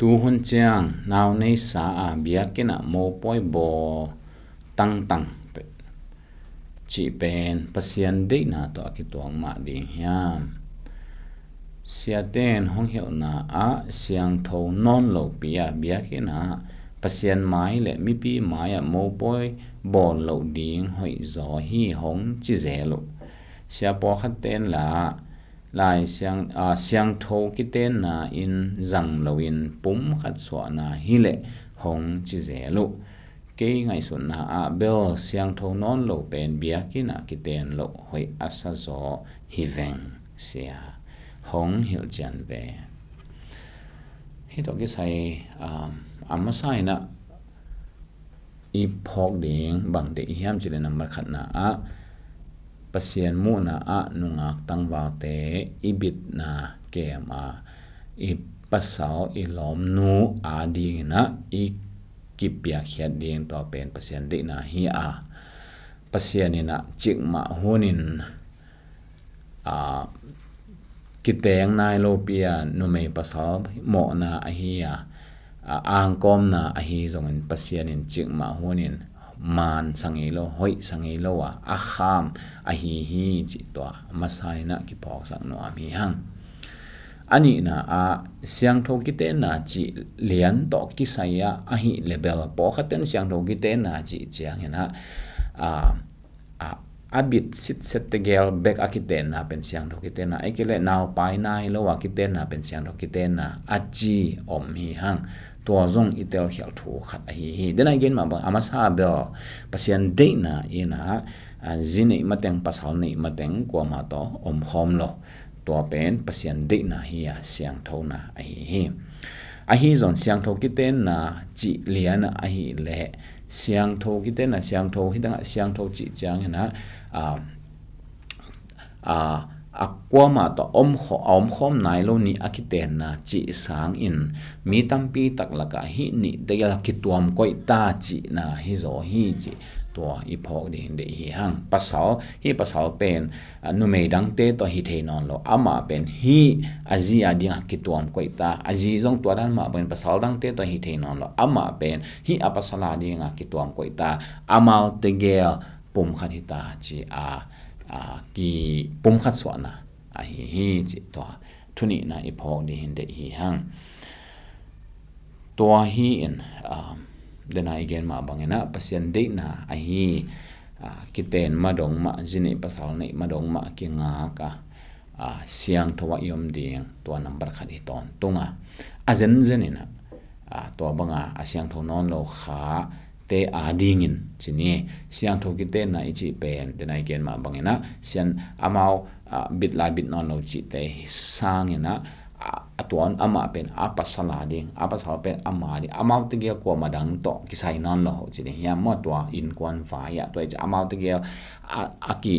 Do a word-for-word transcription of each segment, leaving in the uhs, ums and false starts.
Tuhun ciang nau neisa a biakinn ah mopawi bawl tangtang cih pen Pasian deihna tawh a kituak mah ding hiam? Siate'n hong hilhna ah siangtho nawn lopi a biakinn ah Pasian mai le mipi mai ah mopawi bawl loh ding hoihzaw hi hong ci zel uh. Sia pawlkhatte'n la lai siang, a, siangtho kitenna in zang loin pumkhat suahna hi leh hong ci zel uh. Kei ngaihsutna ah bel siangtho nawn lo pen biakinn ah kiten loh hoih a sa zaw hi veng, sia hong hilhcian ve. Hih tawh kisai, um, a masa in ah i phawk ding bang deih hiam cih leh, nambat khatna ah Pasian muhna ah nungak tangvalte i bitna kem a, i pasal i lawmnu adingin ah i kipiakkhiat ding, tua pen Pasian deihna hi a, Pasian in ah cikmah hunin, a, kiteng nai lopi a numei pasal mawhna ahi a, a, angkawmna ahi zongin Pasian in cikmah hunin man sa ngei lo, hoih sa ngei lo a, a kham ahi hi cih tua masa in ah kiphawksak nuam hi hang. A nihna ah siangtho kitenna cih lian tawh kisai ah ahih leh bel pawlkhatte'n siangtho kitenna cih ciangin ah, a, a, a bit sitset tegel bek a kitenna pen siangtho kitenna, ahih kei leh naupai nai lo a kitenna pen siangtho kitenna a ci om hi hang. Tua zong i telkhialh thu khat ahi hi. Dena i gen mah bang a masa bel Pasian deihna in ah, a, zi neih mateng, pasal neih mateng kuamah tawh omkhawm lo. Tua pen Pasian deihna hi a, siangthona ahi hi. Ahi zong siangtho kitenna cih lian ah ahih leh siangtho kitenna, siangtho hi dang ah siangtho cih ciangin ah, a, a, a kuamah tawh omkhaw-, a omkhawm nai lo nih a kitenna cih sangin mi tampi tak lakah hih nih tegel kituam koih ta cihna hi zaw hi cih tua i phawk ding deih hi hang. Pasal, hih pasal pen, a, numei dangte tawh hi thei nawn lo, amah pen hih a zi a dingah kituam koih ta, a zi zong tua dan mah bangin pasal dangte tawh hi thei nawn lo, amah pen hih a pasal a dingah kituam koih ta, amau tegel pumkhat hi ta ci a, a, ki pumkhat suahna ahi hi cih tua thu nihna i phawk ding hi deih hi hang. Tua hi in, um, dena i gen mah bangin ah Pasian deihna ahi, a, kiten madong mah, zi neih pasal neih madong mah kingak a, a, siangtho ah i om ding tua nambat khat hi tawntung a. A zenzen in ah, a, tua bang a, a siangtho nawn lo kha te adingin ci ni, siangtho kitenna i cih pen, dena i gen mah bangin ah, sian amau, a, bit lai bit nawn lo cihte sangin ah, a, a tuan amah pen a pasal a ding, a pasal pen ama ding, amau tegel kuamah dang tawh kisai nawn lo ci ding hiam maw, tua innkuan vai ah, tua i ci amau tegel a, a ki,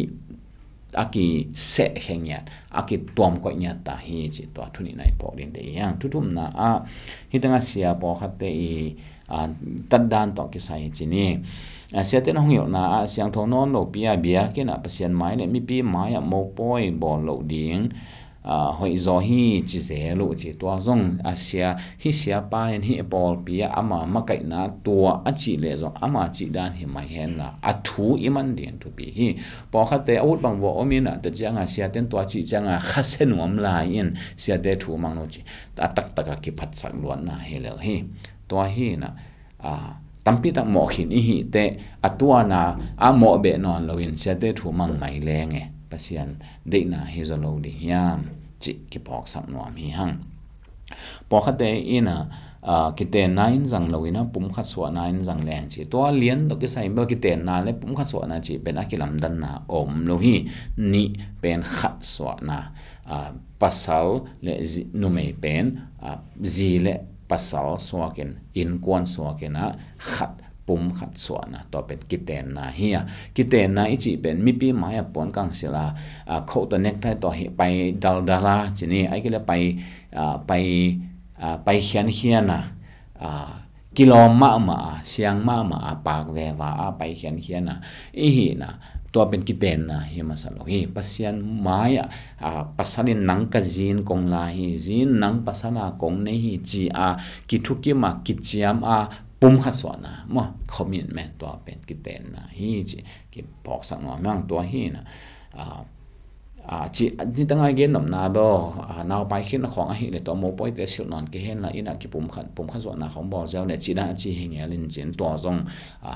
a kiseh khe ngiat, a kituam koih ngiat ta hi cih tua thu nihna i phawk ding deih hi hang. Thu thumna ah, hih teng ah sia pawlkhatte i, a, tatdan tawh kisai ci ni. A, siate'n hong hilhna ah siangtho nawn lopi a biakinn ah Pasian mai le mipi mai ah mopawi bawl loh ding, a, hoihzaw hi ci zel uh ci. Tua zong a sia, hih siapa in hih pawlpi ah ama makaihna tua a cih leh zong ama cih dan hi mai hen la, a thu i man ding thupi hi. Pawlkhatte a ut bang vua om in ah, tua ciang a siate'n tua cih ciang a khasia nuam lai in siate thu mang lo ci, a taktak a kiphatsak luatna hi lel hi. Tua hi in ah, a, tampi tak mawh khin i hih teh, a tuana a mawh beh nawn lo in siate thu mang mai leng e, Pasian deihna hi zaw lo ding hiam cih kiphawksak nuam hi hang. Pawlkhatte in ah, a, kitenna in zang lo in ah pumkhat suahna in zang leng ci. Tua lian tawh kisai bel kitenna le pumkhat suahna cih pen a kilamdanna om lo hi. Nih pen khat suahna, a, pasal le zi, numei pen, a, zi le pasal suakin, innkuan suakin ah khat pumkhat suahna, tua pen kitenna hi a. Kitenna i cih pen mipi mai ah puan kangsil a, a, coat tawh necktie tawh hi pai daldal a ci ni, ahih kei leh pai, a, pai, a, pai khiankhian a, a, kilawm mahmah a, siang mahmah a, pak veva a, pai khiankhian a i hihna, tua pen kitenna hi masa lo hi. Pasian mai-ah, a, pasal in nang ka zi in kong la hi, zi in nang pasal a kong nei hi ci-a kithukim a, kiciam a, pumkhat suahna maw, commitment, tua pen kitenna hi ci kiphawksak nuam hang. Tua hi na, a, a, ci, nitang a gen nopna baw, a, naupai khin a khawng ahih leh tua mopawite silh nawn kei hen la, inn ah kipumkhat, pumkhat suahna khawng bawl ziau leh cih dan a ci hi ngel in cin, tua zong, a,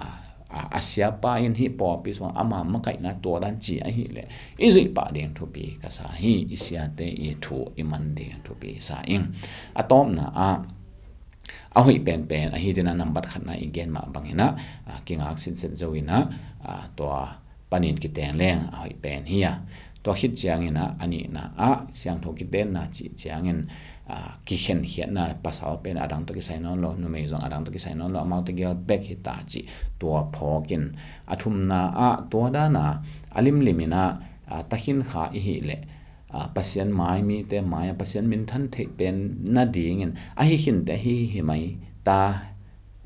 a, a siapa in hih pawlpi sung ama makaihna tua dan ci ahih leh i zuih pah ding thupi ka sa hi. I siate i thu i man ding thupi sa ing. A tawpna ah, a hoih penpen ahi ding a, nambat khatna i gen mah bangin ah, a, kingak sitset zo in ah, a, tua panin kiteng leng a hoih pen hi a. Tua khit ciangin ah, a nihna ah siangtho kitenna cih ciangin, a, kikhenkhiatna, pasal pen a dang tawh kisai nawn lo, numei zong a dang tawh kisai nawn lo, amaute gel bek hi ta cih tua phawk in, a thumna ah tua dan a, a limlim in ah, a, takhin kha i hih leh, a, Pasian mai mite mai-ah Pasian minthan theih pen nadingin ahi khinte ahi hi mai ta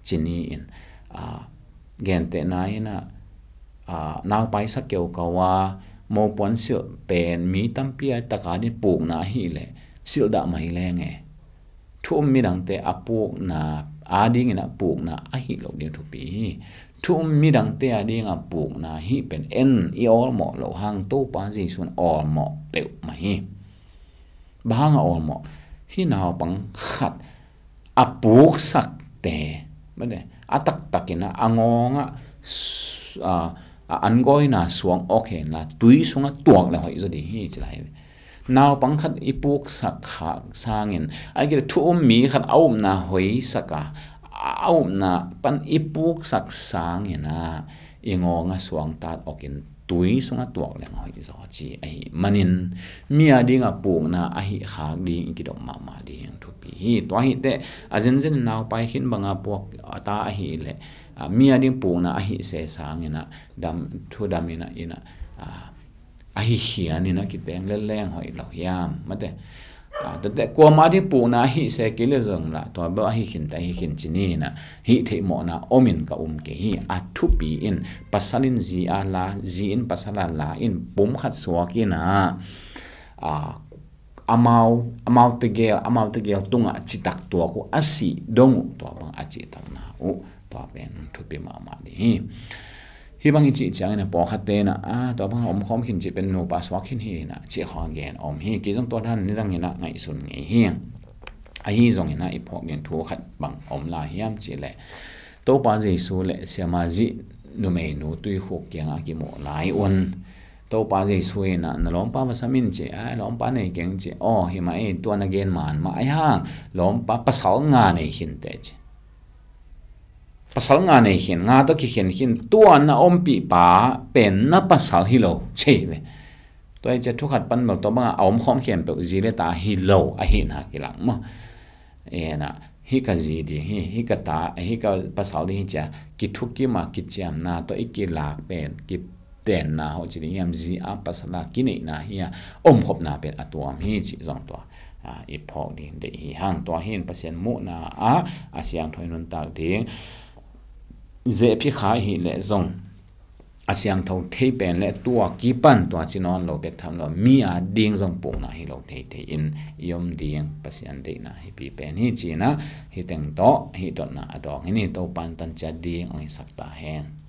ci ni in, a, gentehna in ah, a, naupai sa keukau a mopuan silh pen mi tampi a tak a ding pukna ahih leh silh dah mai leng e. Thu um midangte a pukna adingin ah pukna ahi lo ding thupi hi. Thu um midangte ading a pukna hih pen en i awlmawh loh hang Topa Jesu in awlmawh peuhmah hi. Bang hang a awlmawh? Hih naupang khat a puksakte, mate, a taktakin ah a ngawng ah, s-, a, a angawina suang awk hen la, tui sungah tuak leh hoih zaw ding hi ci lai hi. Naupang khat i puksak kha sangin, a kile thu um mi khat a upna hoihsak a, a upna pan i puksak sangin ah i ngawng ah suangtat awk in tui sungah tuak leng hoih zaw ci ahih manin, mi ading a pukna ahi khak ding i kidop mahmah ding thupi hi. Tua ahih teh a zenzen in naupai khin bang a puak a ta ahih leh, a, mi ading pukna ahi se sangin ah dam, thu dam in ah, in ah, a, ahi khian in ah kiteng lel leng hoih lo hiam, mate. A, tua teh kuamah ding pukna ahi se kei leh zong la, tua bel ahi khinte ahi khin ci ni in ah, hih theih mawhna om in ka um kei hi. A thupi in pasal in zi a la, zi in pasal a la in pumkhat suak in ah, a, amau, amau tegel, amau tegel tungah citak tuak uh, a sih dong uh, tua bang a cihtakna uh, tua pen thupi mahmah ding hi. Hih bang i cih ciangin ah pawlkhatte in ah, a, tua bang a omkhawm khin cih pen nupa suak khin hi in ah cih khawng a gen om hi. Kei zong tua dan nidang in ah ngaihsun ngei hi. Ahi zongin ah i phawk ding thu khat bang om lai hiam cih leh, Topa Jesu le Siama Zih numeinu tuikhuk kiangah a kimuh lai un, Topa Jesu in ah, na lawmpa va sam in ci, a, lawmpa nei keng ci, aw, hi mah ei, tua na gen man mah ahi hang, lawmpa pasal nga nei khinte ci. Pasal nga nei khin, nga tawh kikhen khin, tua na ompih pa pen na pasal hi lo, ci ve. Tua hi ciah thu khat pan bel tua bangah a omkhawm khempeuh zi le ta hi lo ahihna kilang maw. Ena, hih ka zi ding hi, hih ka ta, hih ka pasal ding hi ciah kithukim a kiciamna tawh i kilak pen, kitenna hawh ci ding hiam, zi a pasal a kineihna hi a, omkhopna pen a tuam hi cih zong tua, a, i phawk ding deih hi hang. Tua hi in Pasian muhna ah a siangtho i nuntak ding. Zehphi kha hi leh zong a siangtho thei pen le tua kipan tua ci nawn lo bek tham lo, mi a ding zong pukna hi lo thei thei in i om ding Pasian deihna hi pi pen hi ci-in ah, hih teng tawh hih dotna a dawng hi ni. Topa'n tan ciat ding hong hisak ta hen.